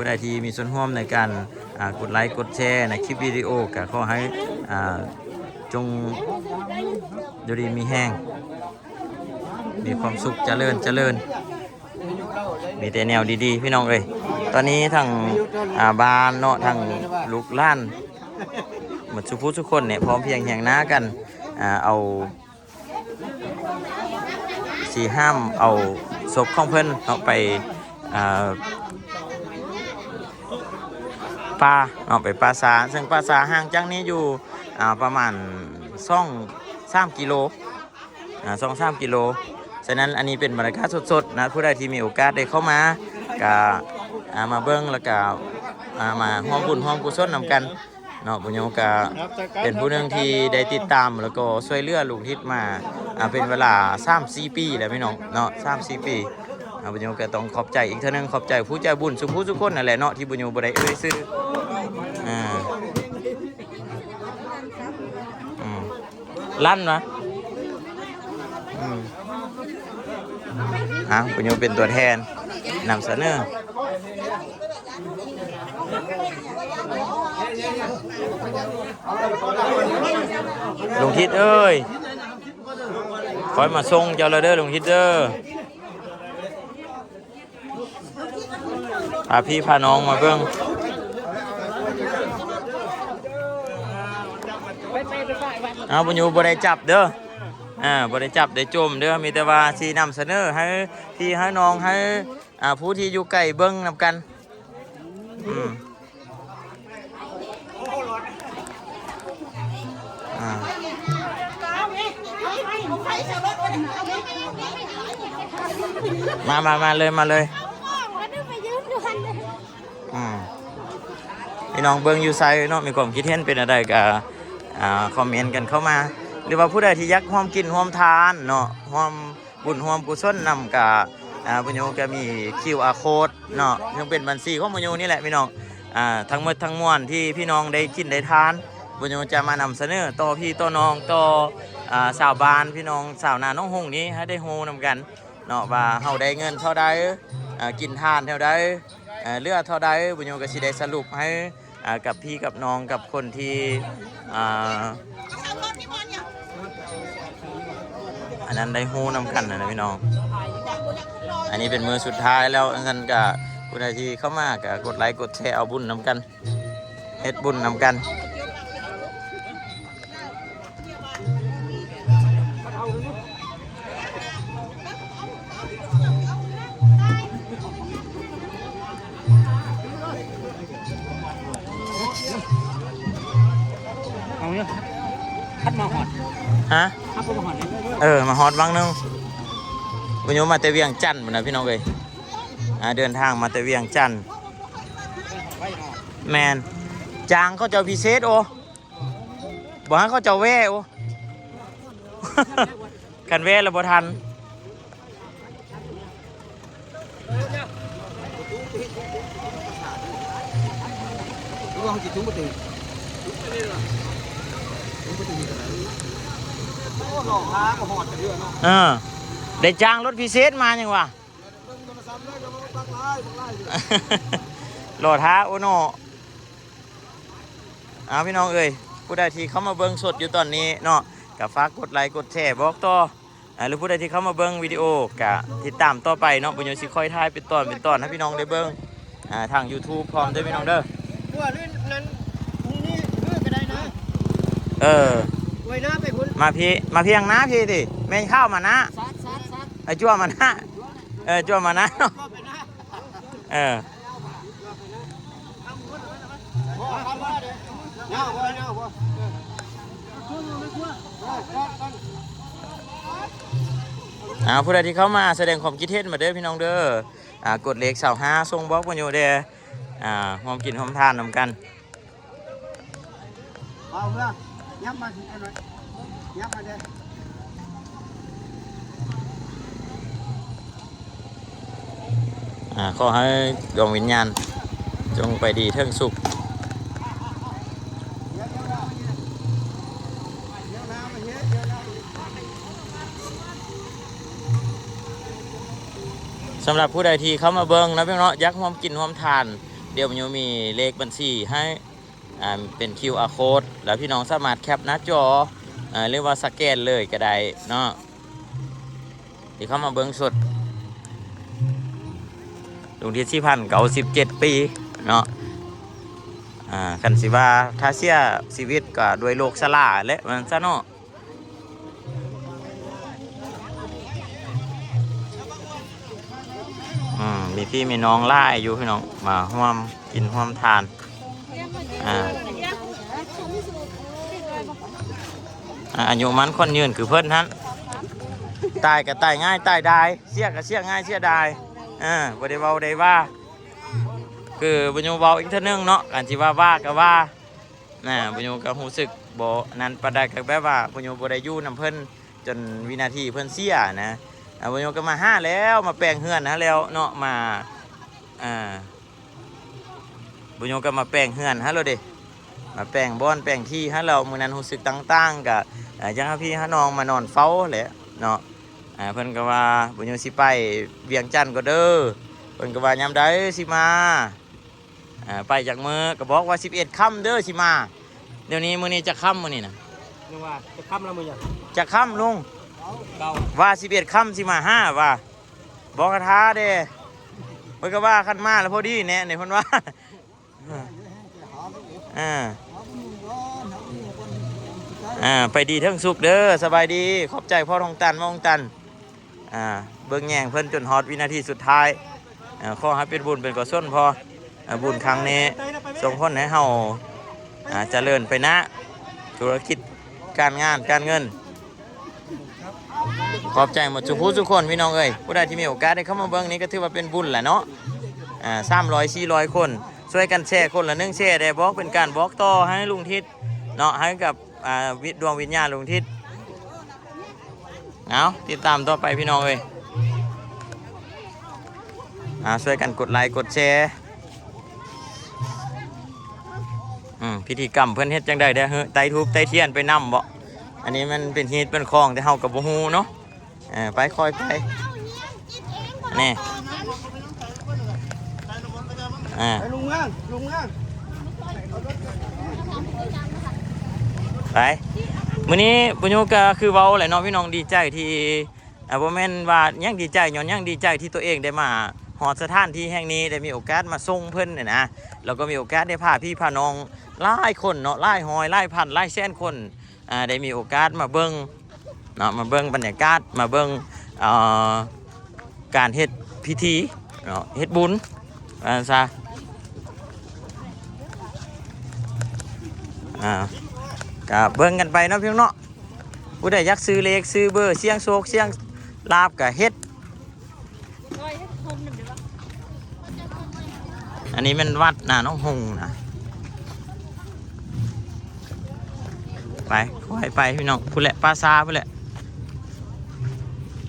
ຜູ້ໃດທີ່ມີສ່ວນຮ່ວມໃນການ ອ່າ ກົດໄລກົດແຊໃນຄລິບວິດີໂອ ກໍຂໍໃຫ້ ອ່າ ຈົ່ງຢູ່ດີມີແຮງ ມີຄວາມສຸກ ຈະເລີນ ຈະເລີນ ມີແຕ່ແນວດີໆ ພີ່ນ້ອງເອີຍ. ຕອນນີ້ທາງ ອ່າ ບ້ານເນາະ ທາງລູກຫຼານໝົດສູ່ຜູ້ສູ່ຄົນນີ້ ພ້ອມພຽງຮຽງໜ້າກັນ ອ່າ ເອົາ ຊິຫ້າມເອົາສົບຂອງເພິ່ນເນາະໄປ ອ່າ ປ່າເນາະ ໄປປ່າຊ້າ ເຊິ່ງປ່າຊ້າຫ່າງຈາກນີ້ຢູ່ ອ່າ ປະມານສອງສາມກິໂລ ອ່າ ສອງສາມກິໂລ. ສະນັ້ນ ອັນນີ້ເປັນບັນຍາກາດສົດໆນະ ຜູ້ໃດທີ່ມີໂອກາດໄດ້ເຂົ້າມາ ກະ ອ່າ ມາເບິ່ງ ແລ້ວກະ ອ່າ ມາຮ່ວມບຸນຮ່ວມກຸສົນນຳກັນ ເນາະ. ບຸນຍົງກະເປັນຜູ້ໜຶ່ງທີ່ໄດ້ຕິດຕາມ ແລ້ວກໍຊ່ວຍເຫຼືອລຸງທິດມາ ອ່າ ເປັນເວລາສາມສີ່ປີແລ້ວ ພີ່ນ້ອງເນາະ ສາມສີ່ປີ. ອ່າ ບຸນຍົງກະຕ້ອງຂອບໃຈອີກເທື່ອໜຶ່ງ ຂອບໃຈຜູ້ໃຈບຸນສູ່ຜູ້ສູ່ຄົນນັ້ນແຫຼະເນາະ ທີ່ບຸນຍົງບໍ່ໄດ້ເອີ່ຍຊື່ ອ່າ ອືມ ລັນວະ ອືມ ອ່າ ບຸນຍົງເປັນຕົວແທນນຳສະເໜີ. ລຸງທິດເອີຍ ຂ້ອຍມາສົ່ງເຈົ້າແລ້ວເດີ ລຸງທິດເດີ. ພາພີ່ພານ້ອງມາເບິ່ງ. ເອົາ ບຸນຍູບໍ່ໄດ້ຈັບເດີ ອ່າ ບໍ່ໄດ້ຈັບໄດ້ຈົ່ມເດີ ມີແຕ່ວ່າຊິນຳສະເໜີໃຫ້ພີ່ໃຫ້ນ້ອງ ໃຫ້ ອ່າ ຜູ້ທີ່ຢູ່ໄກເບິ່ງນຳກັນ. ອືມ ອ່າ ມາ ມາ ມາເລີຍ ມາເລີຍ. ອືມ ພີ່ນ້ອງເບິ່ງຢູ່ໃສເນາະ ມີຄວາມຄິດເຫັນເປັນແນວໃດກໍ ອ່າ ຄອມເມັນກັນເຂົ້າມາ ຫຼືວ່າຜູ້ໃດທີ່ຢາກຮ່ວມກິນຮ່ວມທານເນາະ ຮ່ວມ ບຸນຮ່ວມກຸສົນນຳກະ ອ່າ ບຸນຍູກະມີຄິວອາໂຄດເນາະ ເຊິ່ງເປັນບັນຊີຂອງບຸນຍູນີ້ແຫຼະພີ່ນ້ອງ. ອ່າ ທັງໝົດທັງມວນທີ່ພີ່ນ້ອງໄດ້ກິນໄດ້ທານ ບຸນຍູຈະມານຳສະເໜີຕໍ່ພີ່ຕໍ່ນ້ອງ ຕໍ່ ອ່າ ຊາວບ້ານ ພີ່ນ້ອງຊາວນາໜອງຫົງນີ້ໃຫ້ໄດ້ຮູ້ນຳກັນເນາະ ວ່າເຮົາໄດ້ເງິນເທົ່າໃດ ອ່າ ກິນທານເທົ່າໃດ ເຫຼືອເທົ່າໃດ ບຸນຍູກະຊິໄດ້ສະຫຼຸບໃຫ້ ອ່າ ກັບພີ່ກັບນ້ອງ ກັບຄົນທີ່ ອ່າ ອັນນັ້ນໄດ້ຮູ້ນຳກັນນະພີ່ນ້ອງ. ອັນນີ້ເປັນມື້ສຸດທ້າຍແລ້ວ ອັນນັ້ນກະຜູ້ໃດທີ່ເຂົ້າມາກະກົດໄລກົດແຊເອົາບຸນນຳກັນ ເຮັດບຸນນຳກັນ. ເອົາເນາະ ຄັນມາຮອດ ຮະ? ຄັນມາຮອດເລີຍ ເອີ ມາຮອດວັງໜຶ່ງ ບຸນຍູມາແຕ່ວຽງຈັນພຸ້ນນະພີ່ນ້ອງເອີຍ. ອ່າ ເດີນທາງມາແຕ່ວຽງຈັນ ແມ່ນ ຈ້າງເຂົາເຈົ້າພິເສດ ໂອ ບໍ່ໃຫ້ເຂົາເຈົ້າແວ່ ໂອ ຄັນແວ່ແລ້ວບໍ່ທັນ. ເອີ ໄດ້ຈ້າງລົດພິເສດມາຫຍັງວະ ລໍຖ້າ ໂອເນາະ. ເອົາ ພີ່ນ້ອງເອີຍ ຜູ້ໃດທີ່ເຂົ້າມາເບິ່ງສົດຢູ່ຕອນນີ້ເນາະ ກໍຝາກກົດໄລກົດແຊບອກຕໍ່ ອ່າ ຫຼືຜູ້ໃດທີ່ເຂົ້າມາເບິ່ງວິດີໂອ ກະຕິດຕາມຕໍ່ໄປເນາະ ບຸນຍູຊິຄ່ອຍຖ່າຍເປັນຕອນເປັນຕອນໃຫ້ພີ່ນ້ອງໄດ້ເບິ່ງ ອ່າ ທາງຢູທູບພ້ອມເດີພີ່ນ້ອງເດີ. ເອີ ມາພີ້ ມາພຽງໜ້າພີ້ຕິ ແມ່ນຂ້າວມານະ ໄອ້ຈົວມານະ ເອີ ຈົວມານະ ເອີ. ອ່າ ຜູ້ໃດທີ່ເຂົ້າມາສະແດງຄວາມຄິດເຫັນມາເດີພີ່ນ້ອງເດີ ອ່າ ກົດເລກຊາວຫ້າສົ່ງບອກເພິ່ນຢູ່ເດ້ ອ່າ ຮ່ວມກິນຮ່ວມທານນຳກັນ. ເອົາເມືອ ຍັບມາ ຍັບມາເດ້. ອ່າ ຂໍໃຫ້ດວງວິນຍານຈົ່ງໄປດີເຖິງສຸກ. ສຳລັບຜູ້ໃດທີ່ເຂົ້າມາເບິ່ງເນາະ ພີ່ນ້ອງເນາະ ຢາກຮ່ວມກິນຮ່ວມທານ ດຽວມີເລກບັນຊີໃຫ້ ອ່າ ເປັນຄິວອາໂຄດ ແລ້ວພີ່ນ້ອງສາມາດແຄັບໜ້າຈໍ ເອີ ຫຼືວ່າສະແກນເລີຍກໍໄດ້ເນາະ ທີ່ເຂົ້າມາເບິ່ງສົດ. ລຸງທິດ ສີ່ພັນເກົ້າສິບເຈັດປີເນາະ ອ່າ ຄັນຊິວ່າຖ້າເສຍຊີວິດກໍດ້ວຍໂລກຊະລາແຫຼະ ວ່າຊັ້ນຊະເນາະ. ອືມ ມີພີ່ມີນ້ອງຫຼາຍຢູ່ພີ່ນ້ອງ ມາຮ່ວມກິນຮ່ວມທານ ອ່າ ອາຍຸໝັ້ນຂວັນຍືນຄືເພິ່ນຫັ້ນ ຕາຍກໍຕາຍງ່າຍຕາຍດາຍ ເສຍກໍເສຍງ່າຍເສຍດາຍ ເອີ ບໍ່ໄດ້ເວົ້າໄດ້ວ່າ ຄືບຸນຍູເວົ້າອີກເທື່ອໜຶ່ງເນາະ ອັນທີ່ວ່າວ່າກໍວ່າ ນະ ບຸນຍູກໍຮູ້ສຶກບໍ່ນັ້ນປານໃດ ກໍແບບວ່າບຸນຍູບໍ່ໄດ້ຢູ່ນຳເພິ່ນຈົນວິນາທີເພິ່ນເສຍນະ ອາ ບຸນຍູກໍມາຫາແລ້ວ ມາແປງເຮືອນຫາແລ້ວເນາະ ມາ ອາ ບຸນຍູກໍມາແປງເຮືອນຫາແລ້ວເດ້ ມາແປງບ່ອນແປງທີ່ຫາແລ້ວ ມື້ນັ້ນຮູ້ສຶກຕ່າງໆ ກໍ ອາ ຢາກໃຫ້ພີ່ໃຫ້ນ້ອງມານອນເຝົ້າແຫຼະເນາະ ອາ ເພິ່ນກໍວ່າ ບຸນຍູຊິໄປວຽງຈັນກ່ອນເດີ ເພິ່ນກໍວ່າ ຍາມໃດຊິມາ? ອ່າ ໄປຈັກມື້ ກໍບອກວ່າສິບເອັດຄ່ຳເດີຊິມາ ດຽວນີ້ມື້ນີ້ຈັກຄ່ຳມື້ນີ້ນະ ຍັງວ່າຈັກຄ່ຳລະມື້ຫຍັງ ຈັກຄ່ຳລຸງ ເກົ້າ ວ່າສິບເອັດຄ່ຳຊິມາຫາວ່າ ບອກກະທາເດ້ ເພິ່ນກໍວ່າຄັນມາລະພໍດີແນ່ນີ້ເພິ່ນວ່າ ອ່າ ອ່າ ໄປດີເຖິງສຸກເດີ ສະບາຍດີ ຂອບໃຈພໍ່ທອງຕັນ ໝໍທອງຕັນ. ອ່າ ເບິ່ງແຍງເພິ່ນຈົນຮອດວິນາທີສຸດທ້າຍ ເອີ ຂໍໃຫ້ເປັນບຸນເປັນກຸສົນພໍ ເອີ ບຸນຄັ້ງນີ້ສົ່ງຜົນໃຫ້ເຮົາ ອ່າ ຈະເລີນໄປໜ້າ ທຸລະກິດການງານການເງິນ. ຂອບໃຈໝົດສູ່ຜູ້ສູ່ຄົນພີ່ນ້ອງເອີຍ ຜູ້ໃດທີ່ມີໂອກາດໄດ້ເຂົ້າມາເບິ່ງນີ້ກໍຖືວ່າເປັນບຸນແຫຼະເນາະ ອ່າ ສາມຮ້ອຍ ສີ່ຮ້ອຍຄົນ ຊ່ວຍກັນແຊຄົນລະໜຶ່ງແຊແດ່ ບອກເປັນການບອກຕໍ່ໃຫ້ລຸງທິດເນາະ ໃຫ້ກັບ ອ່າ ວິ ດວງວິນຍານລຸງທິດ. ເອົາ ຕິດຕາມຕໍ່ໄປພີ່ນ້ອງເອີຍ ອ່າ ຊ່ວຍກັນກົດໄລກົດແຊ ອືມ ພິທີກຳເພິ່ນເຮັດຈັ່ງໃດເດີ້ ໄຕ້ທູບໄຕ້ທຽນໄປນຳບໍ ອັນນີ້ມັນເປັນຮີດເປັນຄອງ ແຕ່ເຮົາກໍບໍ່ຮູ້ເນາະ ເອີ ໄປ ຄ່ອຍໄປ ນີ້ ອ່າ ໄປ ມື້ນີ້ບຸນຍູກໍຄືເວົ້າແຫຼະເນາະ ພີ່ນ້ອງ ດີໃຈທີ່ ອ່າ ບໍ່ແມ່ນວ່າຫຍັງ ດີໃຈ ຍ້ອນຫຍັງ ດີໃຈທີ່ຕົວເອງໄດ້ມາຮອດສະຖານທີ່ແຫ່ງນີ້ ໄດ້ມີໂອກາດມາສົ່ງເພິ່ນນີ້ນະ ແລ້ວກໍມີໂອກາດໄດ້ພາພີ່ພານ້ອງຫຼາຍຄົນເນາະ ຫຼາຍຮ້ອຍ ຫຼາຍພັນ ຫຼາຍແສນຄົນ ອ່າ ໄດ້ມີໂອກາດມາເບິ່ງ ເນາະ ມາເບິ່ງບັນຍາກາດ ມາເບິ່ງ ເອີ ການເຮັດພິທີເນາະ ເຮັດບຸນ ວ່າຊັ້ນຊະ ອ່າ ກະເບິ່ງກັນໄປເນາະພີ່ນ້ອງເນາະ ຜູ້ໃດຢາກຊື້ເລກຊື້ເບີ ສ່ຽງໂຊກສ່ຽງລາບກະເຮັດ. ອັນນີ້ແມ່ນວັດນາໜອງຫົງນະ ໄປ ຄ່ອຍໄປພີ່ນ້ອງ ພຸ້ນແຫຼະ ປ່າຊ້າພຸ້ນແຫຼະ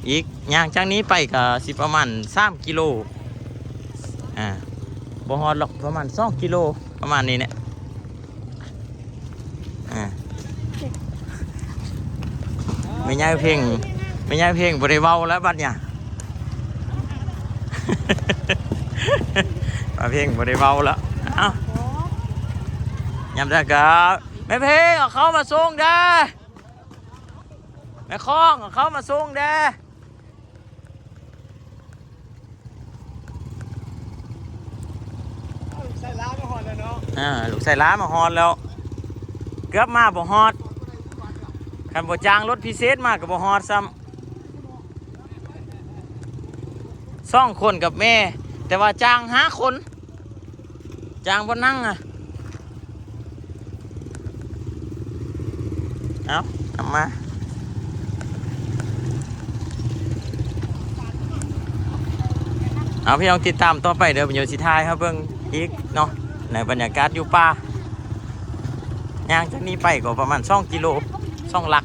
ອີກ ຍ່າງຈາກນີ້ໄປກໍຊິປະມານສາມກິໂລ ອ່າ ບໍ່ຮອດດອກ ປະມານສອງກິໂລ ປະມານນີ້ແຫຼະ. ອ່າ ແມ່ຍາຍເພັງ ແມ່ຍາຍເພັງບໍ່ໄດ້ເວົ້າແລ້ວບັດນີ້ ປ້າເພັງບໍ່ໄດ້ເວົ້າແລ້ວ ເອົ້າ ຍາມໃດກໍ ແມ່ເພັງ ເອົາເຂົ້າມາສົ່ງເດີ້ ແມ່ຄອງ ເອົາເຂົ້າມາສົ່ງເດີ້. ລູກຊາຍຫຼານມາຮອດແລ້ວເນາະ ອ່າ ລູກຊາຍຫຼານມາຮອດແລ້ວ ເກືອບມາບໍ່ຮອດ ຄັນບໍ່ຈ້າງລົດພິເສດມາກໍບໍ່ຮອດຊ້ຳ ສອງຄົນກັບແມ່ ແຕ່ວ່າຈ້າງຫ້າຄົນ ຈ້າງບໍ່ນັ່ງອະ ເອົາ ນຳມາ ເອົາ ພີ່ນ້ອງຕິດຕາມຕໍ່ໄປເດີ້ ເປັນຫຍັງຊິຖ່າຍໃຫ້ເບິ່ງອີກເນາະ ໃນບັນຍາກາດຢູ່ປ່າ ຍ່າງຈາກນີ້ໄປກໍປະມານສອງກິໂລ ສອງຫຼັກ